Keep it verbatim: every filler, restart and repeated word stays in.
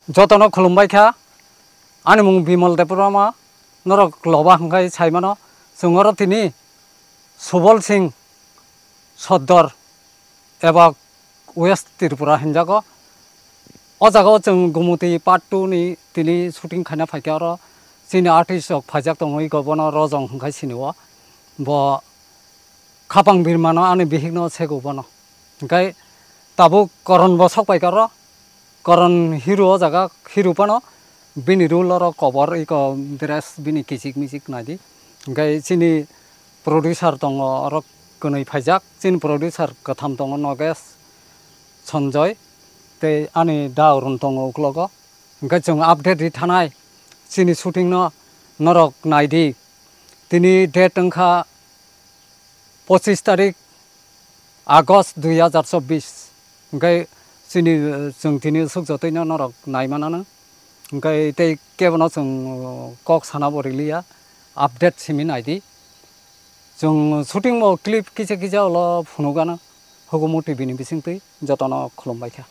Jotono khulumbai kha, ani mung Bimal Debbarma, norok loba hwnkhe saimano, chwng oro tini Subol Singh Sordar eba West Tripura hinjago. O jaga o chwng Gumuti Part two ni tini shooting khaina phaikha oro chini artist rok phaijak tongo, iko bono Rojong hwnkhe sinio. Bo khapang birmano ani bihikno sego bono. Hwnkhe tabuk Koron bo sok paikha oro. Koron hero o jaga, hero phano bini role oro kobor, iko dress bini kichik michik naidi. Hwnkhe chini producer tongo oro kwnwi phaijak, chini producer kwtham tongo Nogesh Sanjoy, tei ani da Arun tongo uklogo. Hwnkhe chwng update ri thanai chini shooting no norok naidi. Tini date wngkha pochis tarik August dui hazar chobbish. Hwnkhe chini, eh, chwng tini aswk jotoino norok naimanano. Hwnkhe tei kebono chwng, oh, kok sanabo riliya, update simi naidi. Chwng shooting bo clip kisa kisa ulo phunukgano Hukumu T V ni bisingtwi jotono khulumbaikha.